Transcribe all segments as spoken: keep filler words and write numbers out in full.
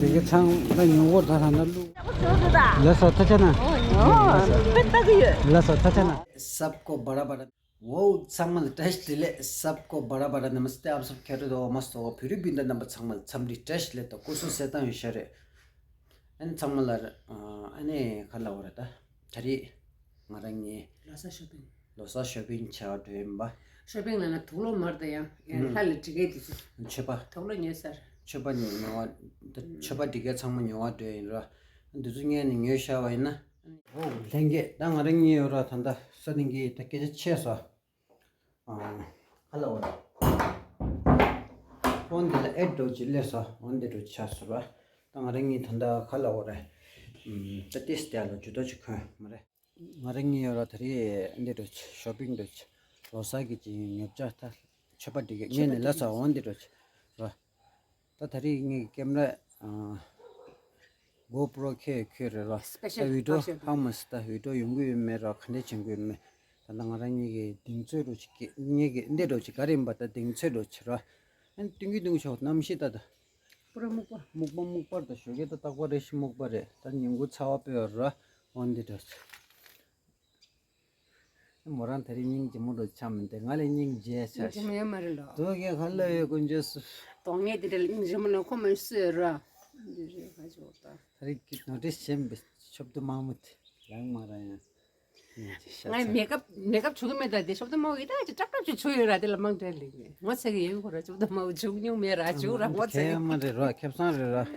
དེ་ག་ཚང་ལ་ཉོ་གོ་ད་ལ་ན་ལུ། ལ་ས་ཐ་ཆ་ན། ལ་ས་ཐ་ཆ་ན། སབ་ཀོ་བ་ར་བ་ར། ཝའོ། ཚང་མ་ལ་བཀྲ་ཤིས་བདེ་ལེགས། སབ་ཀོ་བ་ར་བ་ར། ནམ་སྟེ་ཨབ་སབ་ཁེ་རོ་དོ་མ་སྟོ་བོ་བི་རི་བིན་ད་རྣམ་པ་ཚང་མ་ལ་འཚམས་འདྲི་བཀྲ་ཤིས་བདེ་ལེགས་དང་སྐུ་གཟུགས་གསལ་ཐང་ཡོད་ཤ་རེད། ཨ་ནི་ཚང་མ་ལ་ཨ་ནི་ག་ལ་བ་ར་ད་ད་རེས་ང་རང་ངའི་ལོ་གསར་ཤོ་པིང་། ལོ་གསར་ཤོ་པིང་བྱ་བ་འགྲོ་ཡིན་པ། ཤོ་པིང་ལ་ན་དུག་ལོག་མར་ད་ཡང་ཡང་ལྷ་ལ་འགྲིག་གི་དུས་ཚོད། མཆོད་པ། དུག་ལོག་ཉོས་ཚར། མཆོད་པ་ཉོ་བ་ད་མཆོད་པ་འདི་གའི་ཚང་མ་ཉོ་བ་འགྲོ་ཡིན་ར། འདི་ཚོ་ངས་ནི་ཉོས་ཤ་བ་ཡིན་ན། ཨོ་ལྷན་རྒྱས་ད་ང་རང་གཉིས་ཡོད་ར། ད་ལྟ་ས་ནི་གི་ད་སྐད་ཆ་ཆེ་སོ། ག་ལ་འོ་ར། ཧོན་འདི་ལ་ཨེ་འགྲོ་ཅི་ལས་སོ། ཧོན་འདི་འགྲོ་ཆ་སོ་ར། ད་ང་རང་གཉིས་ད་ལྟ་ག་ལ་འོ་ར། ད་ཏིས་དེ་ལ་ཇུ་ཏོ་ཅི་ཁོན་མ་རེད། ང་རང་གཉིས་ཡོད་ར། ད་རེས་འདི་འགྲོ་ཆི་ཤོ་པིང་འགྲོ་ཆི་ལོ་གསར་གི་ཅི་ཉོ་ཆ་ད་མཆོད་པ་འདི་ག་ངས་ནི་ལ་ས་འོ་འདི་འགྲོ་ཆི་ར། ད་ད་རེས་ངའི་ཀེམ་ར་ཨ་གོ་པྲོ་ཁེ་ཁེ་རེད་ར། ད་སྤེ་ཤལ་བི་ཌིའོ་ཧ་མ་སི་ད་བི་ཌིའོ་ཡོང་གི་ཡོད་མེད་ར། ག་འདྲས་བྱེད་གི་ཡོད་མེད། ད་ལྟ་ང་རང་གཉིས་ཀྱི་གདེང་ཚོད་རུ་ཅིག་གི་ངེད་ཀྱི་འདི་འགྲོ་ཅིག་ག་རེ་ཡིན་པ་ད་གདེང་ཚོད་རུ་ཅིག་ར། ཨན་ཏུང་གི་ཏུང་ཤོག་གནམ་གཤིས་ད་ད། པུ་ར་སྨུག་པ། སྨུག་པ་སྨུག་པར་ད་ཞོགས་ཀས་ད་རྟག་པར་རེ་ཞིག་སྨུག་པ་རེད། ད་ཉིན་གུང་ཚ་བ་དཔེ་བར་ར་འོན་འདི་འདྲ། མོ་རང་ད་རེས་སྙིང་རྗེ་མོ་འགྲོ་ཆ་མི་འདུག་ང་ལས་སྙིང་རྗེ་ཆ་རྗེ་མོ་ཡོད་མ་རེད་ལོ། དོ་གས་ག་ལ་ཡོད་ཀུན་རྗེས་སུ། དོགས་ངེས་དེ་འདྲ་ལ་སྙིང་རྗེ་མོ་ལ་ཁོ་མ་སུ་ཡོད་ར། འདི་རེད་ཁ་ཆོག་ད། ད་རེས་ཀྱི་ནོ་ཊིས་བྱེད་པའི་ཆོབ་ཏུ་མང་མོ་དེ་རང་མ་རང་ཡང་། ང་མེ་ཀབ་མེ་ཀབ་བྱུག་གི་མེད། ད་དེ་ཤོབ་ཏུ་མ་འོ་ཡི་ད་ཅི་ཀྲག་ཀྲག་ཅིག་བྱུག་ཡོད་ར། དེ་ལ་མང་དྲགས་ལེགས་མེད། ངོ་ཚ་གི་ཡོད་ཁོ་ར། ཤོབ་ཏུ་མ་འོ་བྱུག་མྱོང་མེད་ར། བྱུག་ར་ངོ་ཚ་གི། མ་རེད་ར། ཁེ་བཟང་རེད་ར།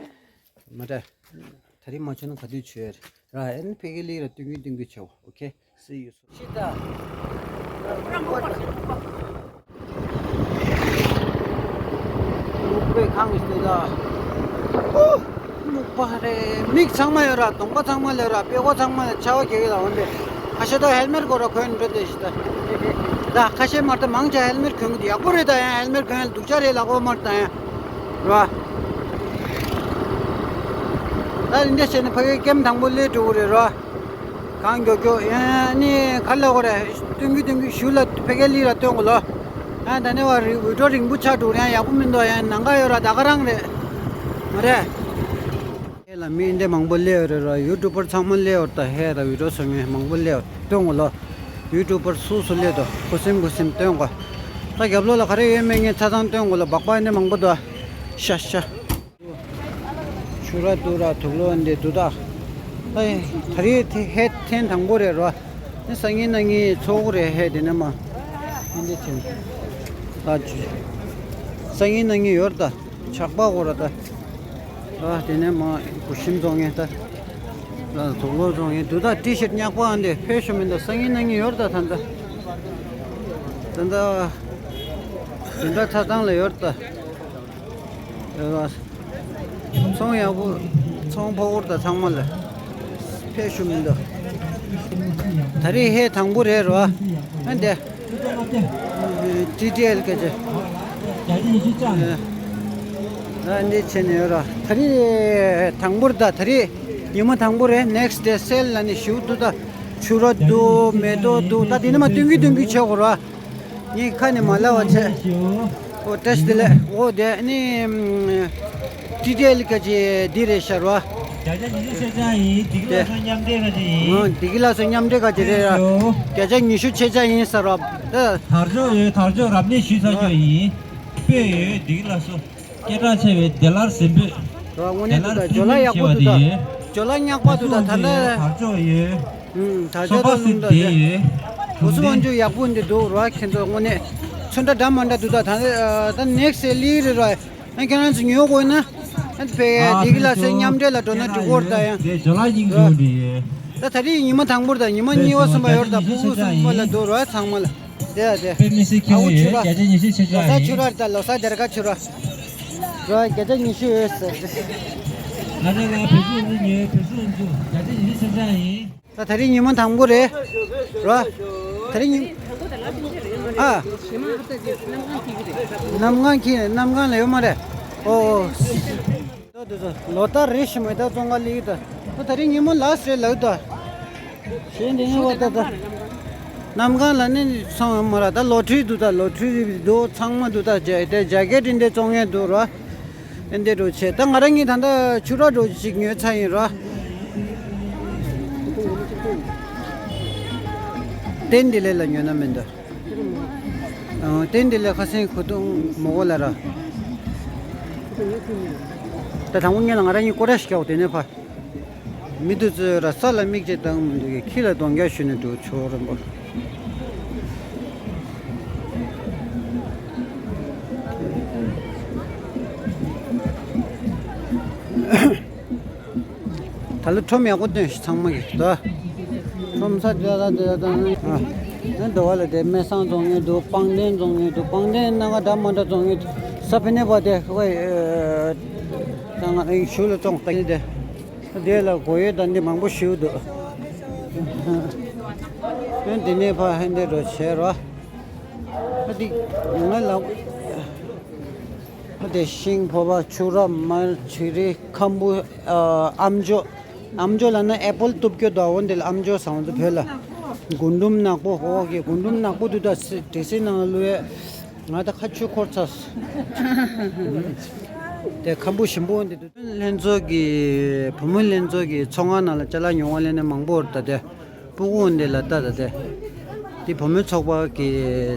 མ་རེད། ད་རེས་མ་བྱུག་ན་ག་དུས་བྱུག་ཡོད་ར། ཨེ་ནི་ཕ་གི་ལི་ར་ཏུང་གི་ཏུང་གི་བྱེད། ཨོ་ཁེ། See you soon. ཤི་ད། སྨུག་པའི་ཁང་གི་སྟེང་ད། ཨོ། སྨུག་པ་རེད། མིག་ཚང་མ་ཡོད་ར། གདོང་པ་ཚང་མ་ལ་ཡོད་ར། པད་ཁོག་ཚང་མ་ལ་ཆར་པ་རྒྱག་གི་ལ་འོན་ཏེ། ཁ་ཤས་ད་ཧེལ་མེཊ་གོ་ར་གོན་འགྲོ་དེ་ཤི་ད། ད་ཁ་ཤས་མར་ད་མང་ཆེ་ཧེལ་མེཊ་གོན་གི་འདུག་ཡག་པོ་རེད། ད་ཡང་ཧེལ་མེཊ་གོན་ཡ་སྡུག་ཅག་རེད་ལ་གོ་མར་ད་ཡང་། ར། ད་འདི་འདྲ་བྱས་ནས་ཕ་གིའི་ཀེམ་དང་པོ་སླེབས་འགྲོ་གི་རེད་ར། གང་མགྱོགས་མགྱོགས་ཡང་ནི་ག་ལ་གོ་རེད། སྟོན་གི་སྟོན་གི་ཞུ་ལ་ཕ་གི་ལི་ར་སྟོན་གོ་ལོ། ཡང་ད་ནི་བ་རི་བི་ཌིའོ་རིང་པོ་ཆགས་འགྲོ་རེད། ཡང་ཡག་པོ་མི་འདུག་ཡང་ནང་ག་ཡོད་ར་ད་ག་རང་རེད། མ་རེད། ཧེ་ལ་མི་འདི་མང་པོ་སླེབས་ཡོད་རེད་ར། ཡུ་ཊུབ་པར་ཚང་མ་སླེབས་ཡོད་ར། ད་ཧེ་ད་བི་ཌིའོ་བཟོ་མཁན་མང་པོ་སླེབས་ཡོད་སྟོན་གོ་ལོ། ཡུ་ཊུབ་པར་སུ་སུ་སླེབས་འདུག་ཁུ་སིམ་ཁུ་སིམ་སྟོན་གོ། ད་རྒྱབ་ལོགས་ལ་ག་རེ་ཡོད་མེད་ངས་ཆ་ཚང་སྟོན་གོ་ལོ། སྦག་སྦག་འདི་མང་པོ་འདུག་ཤ་ཤ། ཆུ་ར་དུ་ར་དུག་ལོག་འདི་དུ་ད། ད་ད་རེས་དེ་ཧེ་ཐེངས་དང་པོ་རེད་རོ། ནི་སང་ཉིན་གནངས་ཉིན་ཚོགས་རེད་ཧེ་དེ་ནས་མ། ཨིན་དེ་ཐེངས། ད་ཆུ། སང་ཉིན་གནངས་ཉིན་ཡོད་ད། ཇག་པ་གོ་ར་ད། ད་དེ་ནས་མ་གུ་ཤིན་བཙོང་ངེ་ད། ད་དུག་ལོག་བཙོང་ངེ་དུ་ད་ཊི་ཤར་ཊི་ཉག་པ་འདི་ཕེ་ཤོ་མིན་ད། སང་ཉིན་གནངས་ཉིན་ཡོད་ད་ད་ད། ད་ད། དེ་འདྲ་ཆ་ཚང་ལ་ཡོད་ད། ཚོང་ཡག་པོ། ཚོང་ཕོག་པོར་དང་ཚང་མ་ལ་ཕེབས་ཞུ་མི་འདུག་ད་རེས་ཧེ་དང་པོ་རེད་རོ། ཨ་འདི། ཊི་ཊི་ཨེལ་སྐད་ཆ། ཨ་འདི་བྱས་ནས་ཡོད་ར། ད་རེས་དང་པོར་དང་ད་རེས་ཉི་མ་དང་པོ་རེད། ནེག་སི་ཌེ་སེལ་ལ་ནི་ཞུ་འདུག་ད་ཆུ་ར་འདུག་མེ་ཏོག་འདུག་ད་འདི་ནི་མ་སྟོན་གི་སྟོན་གི་བྱེད་དགོས་རོ། ངས་ཁ་ནས་མ་ལབ་པ་བྱས། ཨོ་བཀྲ་ཤིས་བདེ་ལེགས། ཨོ་དེ་ནི་ཊི་ཊི་ཨེལ་སྐད་ཆ་འདི་རེད་ཤག་རོ། བརྒྱ་ཆ་ཉི་ཤུ་ཆ་ཆ་ཡིན། བདེ་སྐྱིད་ལགས་སོ་མཉམ་འབྲེལ་ཁ་ཆེ་ཡིན། ཨོ་བདེ་སྐྱིད་ལགས་སོ་མཉམ་འབྲེལ་ཁ་ཆེ་རེད་ར། བརྒྱ་ཆ་ཉི་ཤུ་ཆ་ཆ་ཡིན་ཟེར་རོ། ད། དར་ལྕོག་ཡོད། དར་ལྕོག་རབ་གནས་ཞུས་ཚར་རྒྱུ་ཡིན། དཔེ་ཡོད། བདེ་སྐྱིད་ལགས་སོ། སྐད་གྲགས་ཆེ་བའི་བདེ་སླར་ཟིན་པོས། རོ་དངོས་གནས་འདུག་ད་ཇོ་ལ་ཡག་པོ་འདུག་ད། ཇོ་ལ་ཉག་པ་འདུག་ད་ད་ལྟ། དར་ལྕོག་ཡོད། ཨུམ། ད་ཆ་ཚང་ལུང་དང་དེ། ཨུ་སུ་དབང་ཕྱུག་ཡག་པོ་འདི་འདུག་ར། ཁྱེད་ཚོ་དངོས་གནས་ཚོན་ཁྲ་འདྲ་མ་འདྲ་འདུག་ད་ད་ད་ནེག་སི་ལི་རེད་ར། ཨ་ཁྱེད་རང་ཚོ་ཉོ་དགོས་ན་ཨ་ཕེ་ཨ་བདེ་སྐྱིད་ལགས་སེ་མཉམ་འབྲེལ་ལ་འགྲོ་ན་འགྲིག་གོ་ར། ད་ཡང་དེ་ཇོ་ལ་ཡིན་འགྲོ་འདི། ད་ད་རེས་ཉི་མ་དང་པོར་ད་ཉི་མ་གཉིས་པ་གསུམ་པ་ཡོད་ད་ཕྲུ་གུ་གསུམ་པ་ལ་འདུག་ར་ཚང་མ་ལ། དེ་ཡ་དེ། དཔེ་མི་སྲིད་ཁྱེད་ཨའུ་ཆུ་ར། བརྒྱ་ཆ་ཉི་ཤུ་ཆ་ཆ་ལོ་གསར་ཡིན། ཆུ་ར་ད་ལོ་གསར་སྡེར་ཁ་ཆུ་ར། ར་བརྒྱ་ཆ་ཉི་ཤུ་ཡོད་ཟེར། ང་ཚོ་ལ་བེད་སྤྱོད་འཛུགས་ཉོས། བེད་སྤྱོད་འཛུགས་བརྒྱ་ཆ་ཉི་ཤུ་ཆ་ཆ་ཡིན། ད་ད་རེས་ཉི་མ་དང་པོ་རེད། ར། ད་རེས་ཉི། ཨ། གནམ་གང་ཁྱི་གནམ་གང་ལ་ཡོད་མ་རེད། ཨོ་ཨོ། ལོ་ལྟར་རེ་ཞིག་མེ་ཏོག་བཙོང་ག་སླེབས་ད། ད་ད་རེས་ཉི་མ་ལ་སེ་ལགས་ད། གཞན་དེ་ནི་བ་ད་ད། གནམ་གང་ལ་ནི་སོང་ཡོད་མ་ར། ད་ལོ་ཊི་རི་འདུག་ད་ལོ་ཊི་རི་འདུག་ཚང་མ་འདུག་ད་ཇེ་དེ་ཇེ་ཀེ་ཊི་འདི་བཙོང་ཡས་འདུག་ར། ཨེ་འདྲ་འགྲོ་བྱས། ད་ང་རང་གཉིས་ད་ལྟ་ཆུ་རགས་འགྲོ་ཅིག་ཉོས་ཚར་ཡིན་ར། ཏན་ཏན་ལས་ལ་ཉོས་ན་མི་འདུག་ཨ། ཏན་ཏན་ལས་ཁ་སེང་ཁོ་ཏུང་མོ་གོ་ལ་ར། ད་དང་པོ་ཉིད་ལ་ང་རང་གཉིས་སྐོར་ར་ཞིག་རྒྱག་དེ་ནས་ཕ། མི་དུ་ཚོས་ར་ས་ལ་མིག་ཅེ་བཏང་མི་འདུག་གི། ཁྱི་ལ་གདོང་རྒྱག་ཞུ་ནས་འགྲོ་ཆོག་རིན་པོ། ད་ལོ་ཁྲོམ་ཡག་པོ་སྟོན་ཤིག་ཚང་མ་གིས་ད། ཁྲོམ་ས་དེ་ད་དེ་ད་ཨ། ནི་འདི་བ་ལ་དེ་སྨད་བཟང་བཙོང་ཡོད་འདུག་སྤང་ལྡན་བཙོང་ཡོད་འདུག་སྤང་ལྡན་སྣ་ཁ་འདྲ་མ་འདྲ་བཙོང་ཡོད་འདུག་ས་ཕི་ནེ་བ་དེ་ཁོ་ཨེ། ད་ང་ཨེ་ཞུ་ལ་བཙོང་ད་ཡིན་དེ། དེ་ལ་གོ་ཡོད་ད་འདི་མང་པོ་ཞུ་འདུག་ཨ་འདི་ནས་ཕ་ཧན་དེ་འགྲོ་བྱེད་རོ། ཨ་འདི་ང་ལ། ཨ་དེ་ཤིང་ཕོར་པ་ཆུ་ར་མར་ཆུ་རི་ཁམ་བུ། ཨ་ཨམ་ཅོག་ཨམ་ཅོག་ལ་ན་ཨེ་པོལ་གཏུབ་སྐྱོ་དོ་འོ་འདི་ལ་ཨམ་ཅོག་ཟེར་བ་ཚོ་བོད་ལ། རྒུན་འབྲུམ་ནག་པོ་ཧོ་གི་རྒུན་འབྲུམ་ནག་པོ་དུ་ད་སི་དེ་སི་ནང་ལུ་ཡས། ང་ད་ཁ་ཆུ་འཁོར་ཚར། དེ་ཁམ་བུ་ཞིམ་པོ་འདི་དུ། ལྷན་ཚོགས་ཀྱི་བུ་མོ་ལྷན་ཚོགས་ཀྱི་ཚོང་ཁང་ནང་ལ་ཅ་ལག་ཉོ་བ་ལེན་ནས་མང་པོ་རེད་ད་དེ། སྤུ་གུ་འདི་ལ་ལྟ་ད་དེ། འདི་བུ་མོའི་ཚོགས་པ་གི་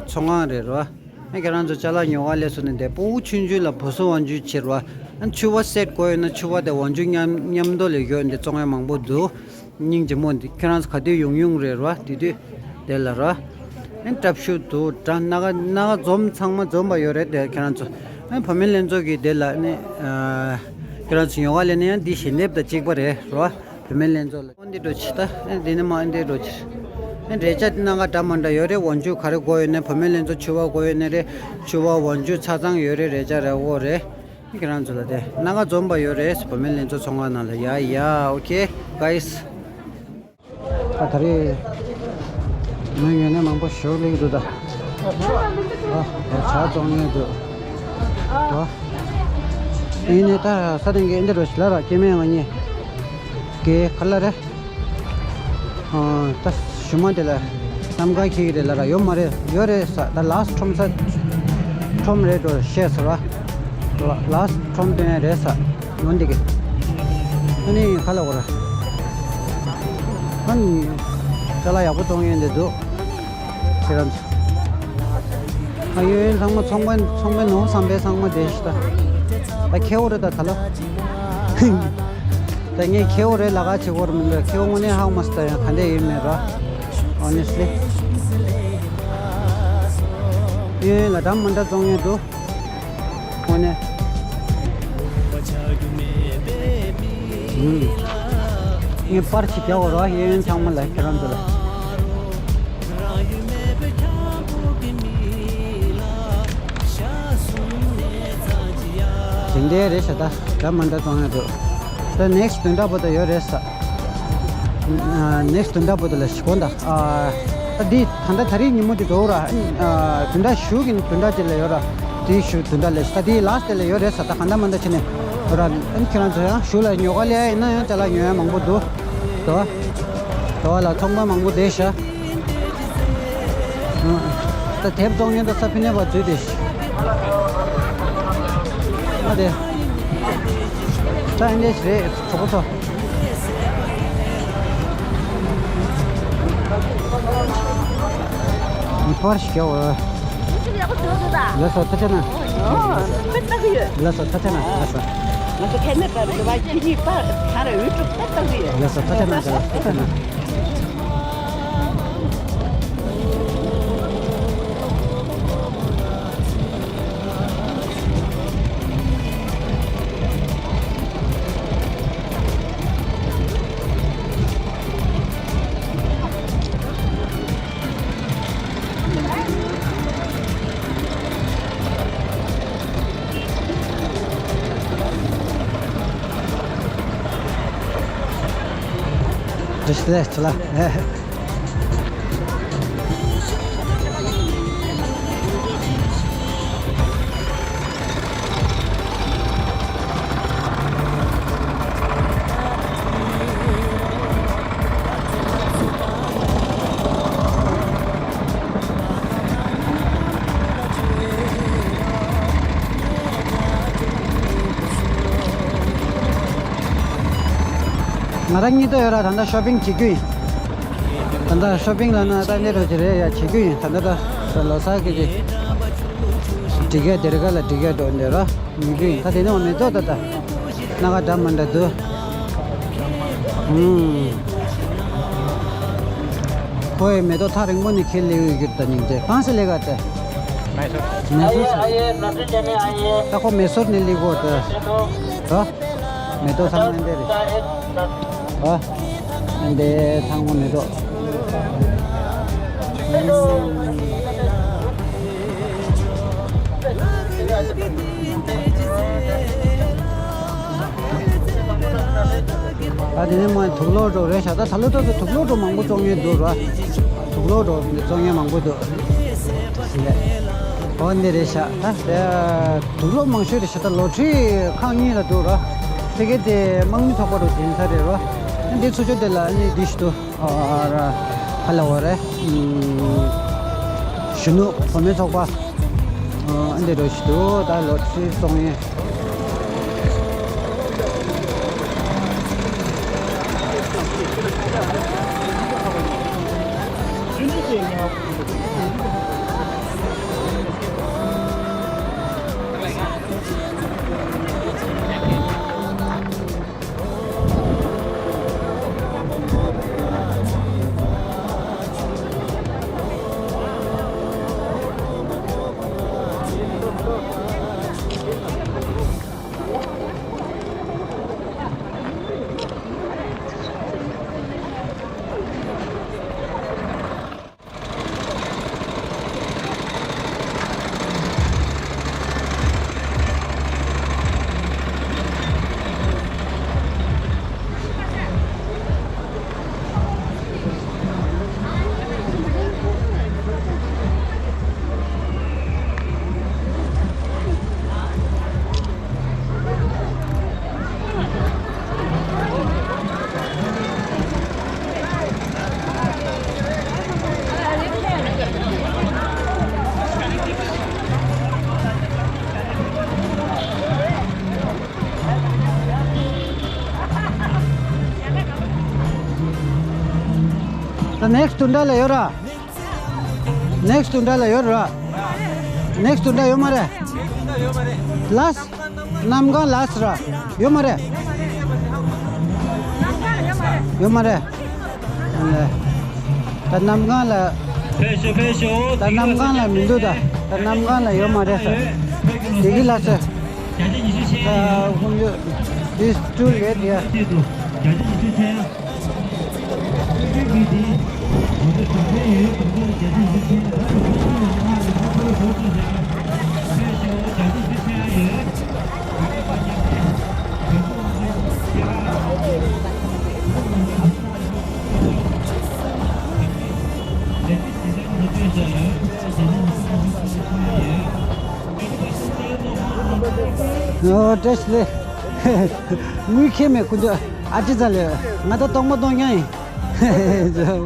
ཚོང་ཁང་རེད་རོ། ཨ་ཁྱེད་རང་ཚོ་ཅ་ལག་ཉོ་ག་སླེབས་སོང་ནས་དེ་སྤུ་གུ་ཆུང་ཆུང་ལ་བུ་སོ་དབང་ཆུ་ཁྱེར་བ། ཨ་ཕྱུ་པ་སེ་ཊི་དགོས་ཡོད་ན་ཕྱུ་པ་དེ་དབང་ཆུ་མཉམ་མཉམ་དུ་ལས་ཡོད་འདི་བཙོང་ཡ་མང་པོ་འདུག་སྙིང་རྗེ་མོ་འདི་ཁྱེད་རང་ཚོ་ག་དུས་ཡོང་ཡོང་རེད་རོ། དེ་དུས་དེ་ལ་རོ། ཨ་སྲབ་ཤུ་འདུག་འདྲ་སྣ་ཁ་སྣ་ཁ་འཛོམས་ཚང་མ་འཛོམས་པ་ཡོད་རེད་དེ་ཁྱེད་རང་ཚོ། ཨ་བུད་མེད་ལྷན་ཚོགས་ཀྱི་དེ་ལ་ནི་ཨ་ཁྱེད་རང་ཚོ་ཉོ་ག་སླེབས་ན་ཡང་འདི་ཞལ་འདེབས་དང་གཅིག་པ་རེད་རོ། བུད་མེད་ལྷན་ཚོགས་ལ་འོན་ཏེ་འགྲོ་ཆེ་ད། ཨེ་འདི་ནི་མ་འོན་ཏེ་འགྲོ་ཆེ། ཨེ་རས་ཆ་སྣ་ཁ་འདྲ་མ་འདྲ་ཡོད་རེད། དབང་ཆུ་ག་རེ་དགོས་ཡོད་ནས་བུད་མེད་ལྷན་ཚོགས་ཕྱུ་པ་དགོས་ཡོད་ནས་རེད། ཕྱུ་པ་དབང་ཆུ་ཆ་ཚང་ཡོད་རེད། རས་ཆ་རེད་འོ་རེད། ཁྱེད་རང་ཚོ་ལ་དེ་སྣ་ཁ་འཛོམས་པ་ཡོད་རེད། བུད་མེད་ལྷན་ཚོགས་ཚོང་ཁང་ནང་ལ་ཡ་ཡ་ཨོ་ཁེ་གྷའི་སི། ད་ད་རེས་མི་ཡོད་ནས་མང་པོ་ཞིག་སླེབས་འདུག་ད། ཨ་ད་ཇ་བཙོང་ཉན་འདུག་ཨ་ཡིན་ནས་ད་ས་སྟེང་གི་ཨེ་འདི་རུ་ཞིག་ལ་ར་སྐྱེ་དམན་ང་གཉིས་ཀྱི་ག་ལ་རེད། ཨ་ད་ཞུ་མ་དེ་ལ་གནམ་གང་ཁྱེར་གི་རེད་ལ་ར་ཡོད་མ་རེད། ཡོད་རེད་ས་ད་ལཱ་སི་ཊི་ཁྲོམ་ས་ཁྲོམ་རེད་འགྲོ་བཤད་ས་ར། ལཱ་སི་ཊི་ཁྲོམ་དེ་རེད་ས་ཡོང་འདི་གི། ཨ་ནི་ག་ལ་གོ་ར། ཨ་ནི་ཅ་ལག་ཡག་པོ་བཙོང་ཡོང་འདི་འདུག་ཁྱེད་རང་ཚོ། ཨ་ཡོད་ཡོད་ཚང་མ་ཚོང་པ་ཚོང་པའི་ནོར་བུ་བསམ་པའི་ཚང་མ་བསྡད་ཤི་ད། ད་ཁེ་བོ་རེད་ད་ད་ལོ། ད་ངས་ཁེ་བོ་རེད་ལ་ག་བྱེད་དགོས་རེད་མི་འདུག་ཁེ་བོ་དངོས་གནས་ཧ་གོ་མ་སོང་ད། ཡང་ག་འདྲ་ཡིན་མེད་ར། ཨོ་ནེ་སི་ལི། ཡོད་ཡོད་ལ་འདྲ་མི་འདྲ་བཙོང་ཡོད་འདུག་དངོས་གནས། ངས་པར་ཞིག་རྒྱག་དགོས་རེད་བ། གཡས་གཡོན་ཚང་མ་ལ་ཁྱེད་རང་ཚོ་ལ། དེ་འདྲའི་རེད་ཤག་ད་འདྲ་མ་འདྲ་བཙོང་ཡ་འདུག་ད་ནེག་སི་བདུན་ཕྲག་བར་དུ་ཡོད་རེད་ས། ནེག་སི་བདུན་ཕྲག་བར་དུ་ལ་ཞིག་གོ་ད། ཨ་འདི་ད་ལྟ་ད་རེས་ཉིན་མོ་འདི་འགྲོ་ར། ཨ་བདུན་ཕྲག་གཞུག་གི་བདུན་ཕྲག་ཅིག་ལ་ཡོད་ར། དེའི་གཞུག་བདུན་ཕྲག་ལ་ད་དེའི་ལཱ་སི་ཊི་དེ་ལ་ཡོད་རེད་ས། ད་གང་འདྲ་མ་འདྲ་བྱས་ནས་ཡོད་ར། ཨ་ཁྱེད་རང་ཚོ་ཡང་གཞུག་ལ་ཉོ་ག་སླེབས་ཡ་ཡིན་ན་ཡང་ཅ་ལག་ཉོ་ཡ་མང་པོ་འདུག་དོ། དོ་བ་ལ་ཚོང་པ་མང་པོ་བསྡད་ཤག་ད་དེབ་བཙོང་མཁན་དང་ས་ཕི་ནས་པ་འཛུལ་ཏེ། ཨ་དེ། ད་ཨེ་འདྲས་རེད་གྲོགས་པོ་ཚོ། མི་ཕར་ཞིག་རྒྱག་འོ། ལགས་སོ་ཐུགས་རྗེ་གནང་། ལགས་སོ་ཐུགས་རྗེ་གནང་། ལགས་སོ། ང་ཚོ་ཁ་ནས་པར་འདི་བ་ཅི་གཉིས་པར་ཁ་ར་འུད་སྒྲོག་པར་བཏང་གི་ཡོད། ལགས་སོ་ཐུགས་རྗེ་གནང་། ལགས་སོ་ཐུགས་རྗེ་གནང་། ང་རང་གཉིས་ད་ཡོད་ར། ད་ལྟ་ཤོ་པིང་བྱེད་རྒྱུ་ཡིན། ད་ལྟ་ཤོ་པིང་ལ་ན་ད་འདི་རུ་ཅི་རེད་ཡ། བྱེད་རྒྱུ་ཡིན། ད་ལྟ་ད་ལོ་གསར་གི་ཅི་འགྲིག་ག་དེ་རིང་ཁ་ལ་འགྲིག་ག་འགྲོ་འདི་ར་ཉོ་རྒྱུ་ཡིན། ད་དེ་ནས་འོ་མེ་ཏོག་ད་ད་སྣ་ཁ་འདྲ་མི་འདྲ་འདུག་ཨུམ། ཁོ་ཡི་མེ་ཏོག་ཐག་རིང་པོ་ནས་ཁྱེར་སླེབས་ཡོད་རྒྱུ་ད་སྙིང་རྗེ། གང་ས་སླེབས་ག་དེ། མེ་སོར། མེ་སོར་ས། ད་ཁོ་མེ་སོར་ནས་སླེབས་གོ་དེ། ད། མེ་ཏོག་ཚང་མ་འདི་རེད། ཨ། འདི་ཚང་མ་མེ་ཏོག་ཨ། དེ་ནས་མ་དུག་ལོག་འགྲོ་རེད་ཤག་ད་ད་ལོ་ཏོག་ཏུ་དུག་ལོག་འགྲོ་མང་པོ་བཙོང་མཁན་འདུག་ར། དུག་ལོག་འགྲོ་བཙོང་མཁན་མང་པོ་འདུག་ཨོ་འདི་རེད་ཤག་ད་དུག་ལོག་མང་ཤོས་རེད་ཤག་ད་ལོ་ཊ་རི་ཁག་གཉིས་ལ་འདུག་ར། ཕ་གི་དེ་དམག་མི་ཚོགས་པ་རུ་འཛིན་ས་རེད་ར། འདི་ཚུར་ཕྱོགས་དེ་ལ་ནི་འདི་ཞིག་འདུག་ཨ་ར། ཧ་ལ་བ་རེད། གཞོན་ནུ་བུད་མེད་ཚོགས་པ། འདི་རུ་ཞིག་འདུག་ད་ལོ་ཊ་རི་བཙོང་ཡས། ད་ནེག་སི་ཊི་དུ་འདྲ་ལ་ཡོད་ར། ནེག་སི་ཊི་དུ་འདྲ་ལ་ཡོད་ར། ནེག་སི་ཊི་དུ་འདྲ་ཡོད་མ་རེད། ལ་སི། གནམ་གང་ལ་སི་ར། ཡོད་མ་རེད། ཡོད་མ་རེད། ད་གནམ་གང་ལ། ཕེབས་ཤོག་ཕེབས་ཤོག་ད་གནམ་གང་ལ་མི་འདུག་ད་ད་གནམ་གང་ལ་ཡོད་མ་རེད་ས། དེ་གི་ལ་སི། ད་ཁོང་ཚོ། This too late here. ཨོ་བཀྲ་ཤིས་བདེ་ལེགས། དངུལ་ཁྱེར་མེད་ཁོ་ཚོ། ཨ་ཅེ་ཚ་ལེ། ང་ད་གཏོང་མ་གཏོང་ཀྱང་ཡིན།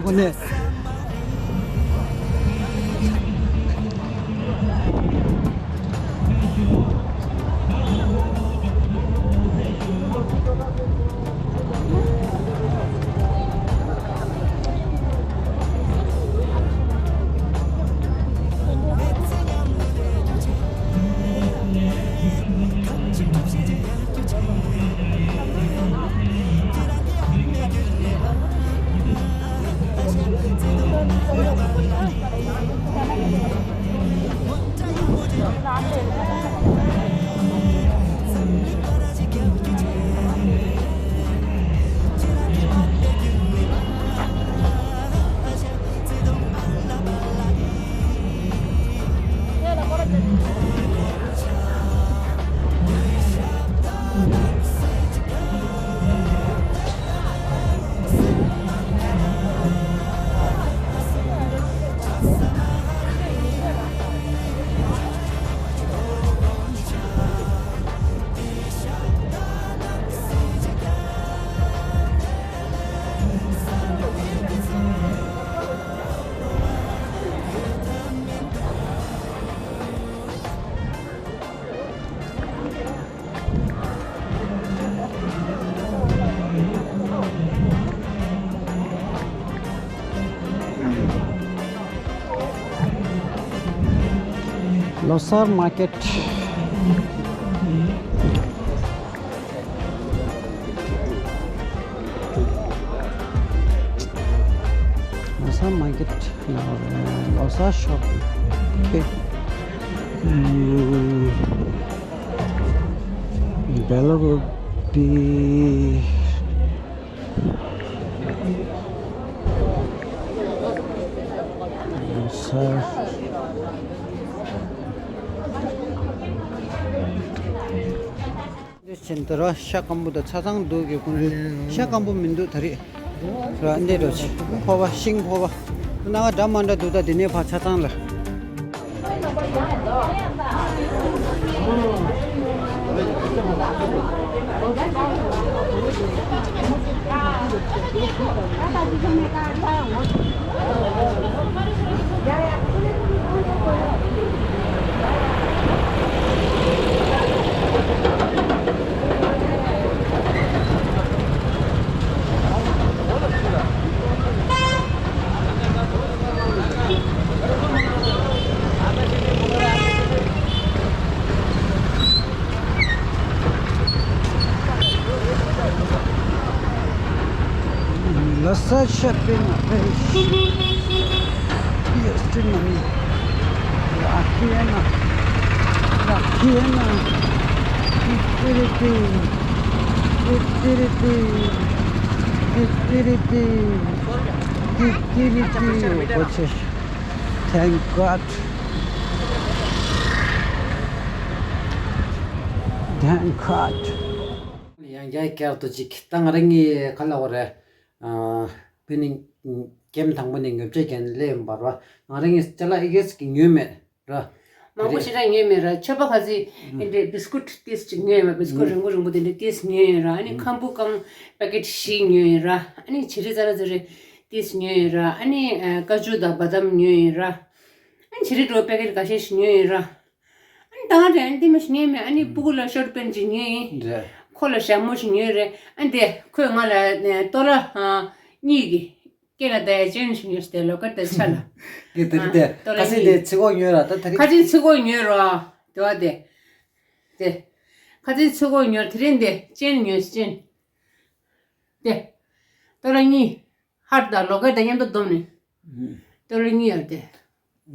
ཁོ་ནས། ལོ་གསར་མར་ཀེཊ། ལོ་གསར་མར་ཀེཊ་ལ་ལོ་གསར་ཤོ་པིང་། ཨུམ། བེ་ལ་རུ་པི། ས། འདི་བཞིན་དུ་ར་ཤ་སྐམ་པོ་དང་ཆ་ཚང་འདུག་གི། ཁོང་ཚོ་ཤ་སྐམ་པོ་མི་འདུག་ད་རེས། ར་འདི་འགྲོ་ཆེ། ཕོར་པ་ཤིང་ཕོར་པ། སྣ་ཁ་འདྲ་མ་འདྲ་འདུག་ད་དེ་ནས་ཕར་ཆ་ཚང་ལ། ལོ་གསར་ཤོ་པིང་ལ་ཕེབས། ཡེ་སི་ཊི་མ་ནི། ར་ཁེ་ན། ར་ཁེ་ན། ཏི་ཏི་རི་ཏི། ཏི་ཏི་རི་ཏི། ཏི་ཏི་རི་ཏི། ཏི་ཏི་རི་ཏི། ཨོ་ཆེ། Thank God. Thank God. ཡང་བསྐྱར་བསྐྱར་དུ་ཅིག་ད་ང་རང་གི་ག་ལ་བ་རེད། ཨ། བི་ནི་ཀེམ་དང་པོ་ནས་ངོ་སྤྲོད་རྒྱག་ནས་སླེབས་ཡིན་པ་རེད་བ། ང་རང་གི་ཅ་ལག་ཨི་གེ་སི་གི་ཉོས་མེད་ར། མང་པོ་ཞེ་དྲག་ཉོས་མེད་ར། མཆོད་པ་ག་ཚོད་ཨེ་འདྲས་བི་སི་ཀུཊ་ཏིས་ཅིག་ཉོས་ཡོད་མ། བི་སི་ཀུཊ་རིང་པོ་རིང་པོ་དེ་འདྲས་ཏིས་ཉོས་ཡོད་ར། ཨ་ནི་ཁམ་བུ་ཀང་པེ་ཀེཊ་བཞི་ཉོས་ཡོད་ར། ཨ་ནི་བྱི་རིལ་ཙ་ར་ཙ་རེ་ཏིས་ཉོས་ཡོད་ར། ཨ་ནི་ཀ་ཅུ་དང་བ་དམ་ཉོས་ཡོད་ར། ཨ་ནི་བྱི་རིལ་འགྲོ་པེ་ཀེཊ་འགའ་ཤས་ཤིག་ཉོས་ཡོད་ར། ཨ་ནི་ད་རེད། ཨ་ནི་དེ་མ་ཞིག་ཉོས་མེད། ཨ་ནི་ཕྲུ་གུ་ལ་ཤོར་ཊི་པེན་ཅིག་ཉོས་ཡིན། རེད། ཁོ་ལ་ཞྭ་མོ་ཞིག་ཉོས་རེད། ཨ་ནི་དེ་ཁོས་ང་ལ་ཏོ་ལ་གཉིས་ཀྱི་སྐེ་ལ་བསྡད་ཡ་ཅེན་ཞིག་ཉོས་སྟེ་ལོ་ཀེཊ་དང་ཆ་ལ། དེ་དེ་རེད་དེ། ཏོ་ལ་ཁ་སང་དེ་གཉིས། ཚིག་གོ་ཉོས་ར། ད་ད་རེད། ཁ་ཆེན་ཚིག་གོ་ཉོས་ར། དེ་བ་དེ། དེ། ཁ་ཆེན་ཚིག་གོ་ཉོས། དེ་རིང་དེ་ཅེན་ཉོས་ཅེན། དེ། ཏོ་ལ་གཉིས། ཧར་དང་ལོ་ཀེཊ་དང་མཉམ་དུ་བསྡོམས་ནས། ཨུམ། ཏོ་ལ་གཉིས་ཡར་དེ།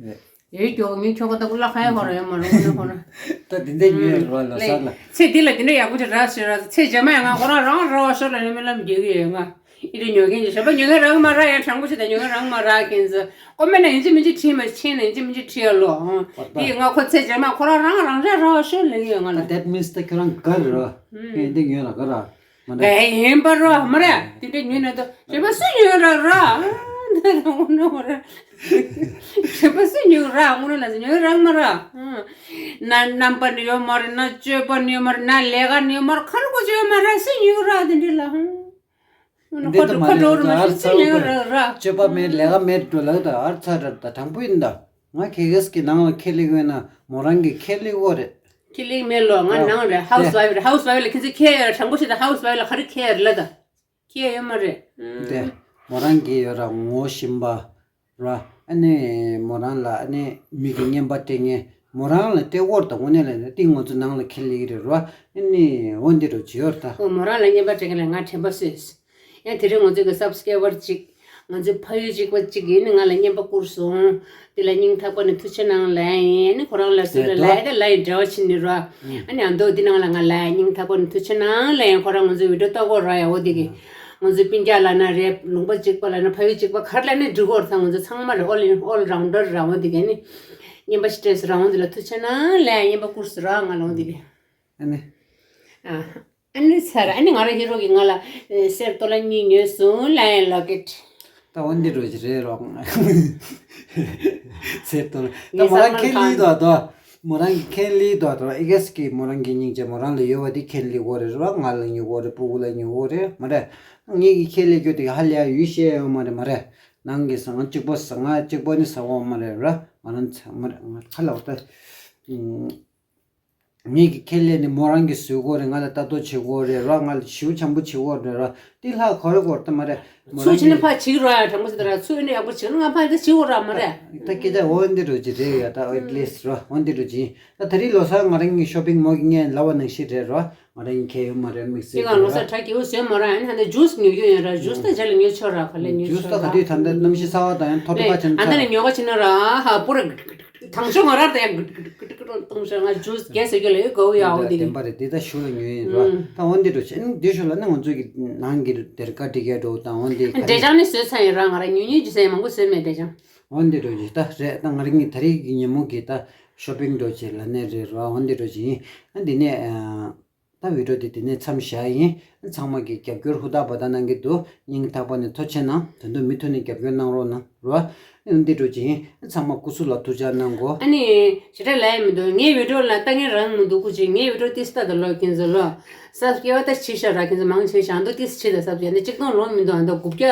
རེད། ཡོད་ཀྱོག་ངའི་ཁྱོ་ག་ད་ཀུ་ལ་ཁ་ཡ་ཧོ་ར་ཡོད་མ་རུང་ཁོ་ན་ཧོ་ར། ད་དེ་འདྲ་ཉོས་ར་ལོ་གསར་ལ། ཚེ་འདི་ལ་དེ་འདྲ་ཡག་པོ་ཅིག་རག་ཤེས་ར། ཚེ་རྗེས་མ་ཡང་ང་ཁོ་རང་རང་ར་བ་ཤོར་ལ་ནི་རྨི་ལམ་རྒྱག་གི་ཡོད་ང་། ཨི་རེ་ཉོ་མཁན་གྱི་ཞོགས་པ་ཉོ་མཁན་རག་མ་རག་ཡང་དྲང་པོ་བྱས་ད་ཉོ་མཁན་རག་མ་རག་མཁན་ཚོ། ཀོ་མེན་ན་ཡིན་གཅིག་མིན་གཅིག་བྲིས་མ་ཤེས་ན་ཡིན་གཅིག་མིན་གཅིག་བྲིས་ཡ་ལོ། འདི་ང་ཁོ་ཚེ་རྗེས་མ་ཁོ་རང་རང་རང་ར་ར་བ་ཤོར་ལ་ཡོད་ང་ལ། ད་that means ད་ཁྱོད་རང་དགའ་རེད་ར། ངས་འདི་ཉོས་ལ་དགའ་ར། མ་འདྲ། ཨེ་ཡིན་པ་རོ་མ་རེད། དེ་འདྲ་ཉོས་ན་ད་རེ་བ་སུ་ཉོས་ར་ར། འདི་ལ་འོ་ན་མ་རེད། རེ་བ་སུ་ཉོས་ར་འོ་ན་ལ་ཉོས་ར་མ་ར། ན་རྣམ་པ་ནི་ཡོད་མ་རེད། ན་སྤྱོད་པ་ནི་ཡོད་མ་རེད། ན་ལས་ཀ་ནི་ཡོད་མ་རེད། ཁ་རུ་ཀོ་ཅི་ཡོད་མ་ར་སུ་ཉོས་ར་དེ་འདྲ་ལ། འོ་ན་འདི་ཁ་ད་མ་ཁྲོ་ཁྲོ་རེད་ད། རུ་མ་ཨར་རེད་སུ་ཚ་ཉོས་ར་ར། སྤྱོད་པ་མེད་ལས་ཀ་མེད་འགྲོ་ལ་ད་ཨར་ཚ་ར་ད་དྲང་པོ་ཡིན་ད། ང་ཁེ་གེ་སི་གི་ནང་ལ་ཁེ་ལི་གོ་ན་མོ་རང་གི་ཁེ་ལི་གོ་རེད། ཁེ་ལི་མེད་ལོ། ང་ཨ། ནང་རེད། ཧའུ་སི་ཝའིཕ་རེད། ཧའུ་སི་ཝའིཕ་ལ་ཁྱེད་ཚོས་ཁེ་ཡོད་ར། དྲང་པོ་བཤད་ད་ཧའུ་སི་ཝའིཕ་ལ་ག་རེ་ཁེ་ཡོད་རེད་ལ་ད། ཁེ་ཡོད་མ་རེད། ཨུམ། དེ་མོ་རང་གི་ཡོད་ར་ངོ་ཤེས་པ་ར། ཨ་ནི་མོ་རང་ལ་ཨ་ནི་མི་གི་རྔན་པ་སྤྲད་མཁན་མོ་རང་ལ་སྤྲད་ཡོད་ར་ད། དངོས་གནས་ལ་ནི་ཏིང་ང་ཚོ་ནང་ལ་ཁེ་ལི་གི་རེད་ར། ཨ་ནི་འོ་འདི་རུ་བྱེད་ཡོད་ར་ད། ཨོ་མོ་རང་ལ་རྔན་པ་སྤྲད་མཁན་ལ་ང་དྲན་པ་གསོས། ཡང་དེ་རིང་ང་ཚོའི་གི་སབ་སི་ཀེ་རའེ་བར་གཅིག་ང་ཚོའི་ཕ་ཡུལ་གཅིག་པ་གཅིག་གིས་ནི་ང་ལ་རྔན་པ་བསྐུར་སོང་། དེ་ལ་སྙིང་ཐག་པ་ནས་ཐུགས་རྗེ་གནང་ལབ་ཡིན། ནི་ཁོ་རང་ལ་སུ་ལ་ལབ་ཡ་དེ་ལབ་ཡིན། འབྲེལ་བ་ཕྱིན་ནི་ར། ཨ་ནི་ཨ་མདོ་འདི་ནང་ལ་ང་ལབ་ཡ་སྙིང་ཐག་པ་ནས་ཐུགས་རྗེ་གནང་ལབ་ཡིན། ཁོ་རང་ང་ཚོའི་བི་ཌི་ཡོ་ལྟ་གོ་ར་ཡ། འོ་དེ་གི་ང་ཚོའི་སྤུན་ཀྱག་ལབ་ན་རེད། ལུང་པ་གཅིག་པ་ལབ་ན་ཕ་ཡུལ་གཅིག་པ་ག་རེ་ལབ་ནི་འགྲིག་གོ་ར། ད་ང་ཚོ་ཚང་མ་རེད། ཨོལ་ཨོལ་རའུན་ཌར་ར། འོ་དེ་གི་ནི་རྔན་པ་ཞིག་སྤྲད་སོང་ར། འོ་དེ་ལ་ཐུགས་རྗེ་གནང་ལབ་ཡ་རྔན་པ་བསྐུར་སོང་ར་ང་ལ། འོ་དེ་གི་ཨ་ནི། ཨ། ཨ་ནི་ཚར། ཨ་ནི་ང་རང་ཧི་རོ་གིས་ང་ལ་ཨེ་གསེར་ཏོ་ལ་གཉིས་ཉོས་སོང་ལབ་ཡ་ལོ་ཀེཊ། ད་འོ་འདི་འགྲོ་གི་རེད་རོགས། གསེར་ཏོ་ལ་ད་མོ་རང་ཁེ་ལི་དོ་དོ། མོ་རང་གི་ཁེ་ལི་དོ་དོ། ཨི་གེ་སི་གི་མོ་རང་གི་སྙིང་རྗེ། མོ་རང་ལ་ཡོད་པ་དེ་ཁེ་ལི་གོ་རེད་རོགས། ང་ལ་ཉོ་གོ་རེད། ཕྲུ་གུ་ལ་ཉོ་གོ་རེད་མ་རེད། ངེད་ཀྱི་ཁེ་ལི་གྱོད་དེ་ཧ་ལས་ཡ་ཡུལ་ཤེས་ཡོད་མ་རེད་མ་རེད། ནང་གི་ཟ་ང་གཅིག་པོ་ཟ་ང་གཅིག་པོ་ནི་ཟ་གོ་མ་རེད་ར། ང་རང་ཚ་མ་རེད། ང་ཁ་ལ་བ་ད། ངེད་ཀྱི་ཁས་ལེན་ནི་མོ་རང་གིས་བཟོས་གོ་རེད། ང་ལ་ལྟ་རྟོག་བྱེད་གོ་རེད་ར། ང་ལ་ཞིའུ་འཆམ་པོ་བྱེད་གོ་རེད་ར། དེ་ལྷག་ག་རེ་གོ་རེད་ད་མ་རེད། མོ་ཚུར་རང་བྱས་ན་གིས་ཕར་བྱེད་ཀྱི་ར། དྲང་པོ་ཟེར་ད་ར། ཚུར་ཨ་ནི་ཡག་པོ་བྱེད་ན་ང་ཕར་འདི་བྱེད་གོ་ར་མ་རེད། ད་སྐད་ཆ་འོ་འདི་འདྲ་ཅིག་རེད་ཡ། ད་at least ར་འོ་འདི་འདྲ་ཅིག་ད་ད་རེས་ལོ་གསར་ང་རང་གི་ཤོ་པིང་མོ་གིས་ངས་ལབ་པ་ནང་བཞིན་རེད་ར། ང་རང་གིས་ཁྱེར་ཡོད་མ་རེད། དམིགས་དེ་བསལ་གང་ལོ་གྱི་ར། གསར་དྲ་རྒྱས་པོ་བཟོས་མ་ར། ཨ་ནི་ད་ལྟ་ཇུས་ཉོ་རྒྱུ་ཡོད་ར། ཇུས་ད་རྗེས་ལ་ཉོ་ཆོག་ར། ག་ལེ་ཉོ་ཇུས་ཆོག་ད་ག་ར། དུས་ད་ལྟ་གནམ་གཤིས་གསར་པ་དང་ཡང་ཐོག་ལེ་ཐོག་ཁ་ཕྱིན་ཨ་ད་ཚར། ནས་ཉོ་ག་ཕྱིན་ན་ར་ཧ་པུ་ར་དང་ཤོག་ང་ར་ད་ཡང་གཏོང་ཤོག་ང་ཇུས་རྒྱས་བཟོ་རྒྱུ་ལ་ཡོད་དགའ་བོ་ཡག་འོ་དེ་འདི་ད་བདེན་པ་རེད། འདི་ད་ཤུ་ལ་ཉོས་ཡིན་ར། ཨུམ། ད་འོ་འདི་འགྲོ་བྱས་ཨ་ནི་འདི་ཤུ་ལ་ནི་ང་ཚོ་གི་ནང་གི་སྡེར་ཁ་འབྲི་གས་འགྲོ་དང་འོ་འདི་ག་འབྲས་རེད། ལྗང་ནི་བཟོས་ཚར་ཡིན་ར། ང་ར་ཉུང་ཉུང་ཅིག་ཟས་མང་པོ་བཟོས་མེད་འབྲས་ལྗང་། འོ་འདི་འགྲོ་བྱས་ད་རེད། ད་ང་ར་ངི་ད་རེས་ཀྱི་ཉིན་མོ་གི་ད་ཤོ་པིང་འགྲོ་བྱས་ལ་ནས་རེད་ར། འོ་འདི་འགྲོ་བྱས་ཡིན། ཨ་འདི་ནས་ཨ། ད་བི་ཌིའོ་དེ་དེ་ནས་མཚམས་བཞག་ཡིན། ཚང་མ་གི་རྒྱབ་སྐྱོར་ཧུར་ཐག་པ་ད་གནང་གི་འདུག་སྙིང་ཐག་པ་ནས་ཐུགས་རྗེ་ཆེ་གནང་། ད་དུང་མུ་མཐུད་ནས་རྒྱབ་སྐྱོར་གནང་རོགས་གནང་རོགས། ཨ་འདི་འགྲོ་ཅིག་ཡིན། ཚང་མ་སྐུ་གཟུགས་ལ་ཐུགས་ཅག་གནང་གོ། ཨ་ནི་ཞེ་དྲག་ལབ་ཡ་མི་འདུག་ངའི་བི་ཌིའོ་ལ་ལྟ་མཁན་རང་མི་འདུག་སྐུ་མཁྱེན། ངའི་བི་ཌིའོ་ཏིས་ལྟ་ད་ལོ་ཁྱེད་ཚོ་ལོ། ས་སྐྱེ་བ་ད་ཕྱི་ཤ་ར། ཁྱེད་ཚོ་མང་ཆེ་ཤ་འདུག་ཏིས་ཕྱི་ད་ས་བྱས་ནས་གཅིག་སྟོང་ལོ་མི་འདུག་ཨ་འདུག་དགུ་བརྒྱ་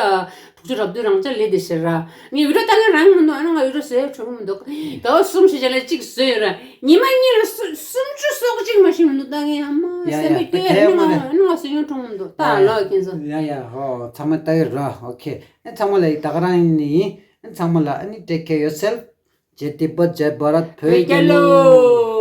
དྲུག་ཅུ་རེ་བདུན་རང་ཅག་ལས་དེ་ཤེས་ར། ངའི་བི་ཌིའོ་ལྟ་མཁན་རང་མི་འདུག་ཨ་ནི་ང་བི་ཌིའོ་བཟོས་ཆོག་གི་མི་འདུག་ཟླ་བ་གསུམ་ཞིག་རྗེས་ལ་གཅིག་བཟོས་ཡོད་ར། ཉི་མ་གཉིས་ལ་སུ་སུམ་ཅུ་སོ་གཅིག་མ་ཤེས་མི་འདུག་ད་ངས་ཨ་མ་ཡ་སེམས་ཡ་པའི་ད་སྐྱོ་གལ་ནི་མ་ང་རེད། ནི་ང་སུན་སྣང་གྲོངས་མི་འདུག་ད་ཡ་ལོ་ཁྱེད་ཚོ། ཡ་ཡ་ཧོ་ཚང་མ་ལྟ་ཡོད་ར། ཨོ་ཁེ། ཨ་ཚང་མ་ལ་ཡི་ད་ག་རང་ཡིན་ནི་ཡིན། ཨ་ཚང་མ་ལ་ཨ་ནི་take care yourself. Jai Tibetan, Jai Bharat, བོད་རྒྱལ་ལོ།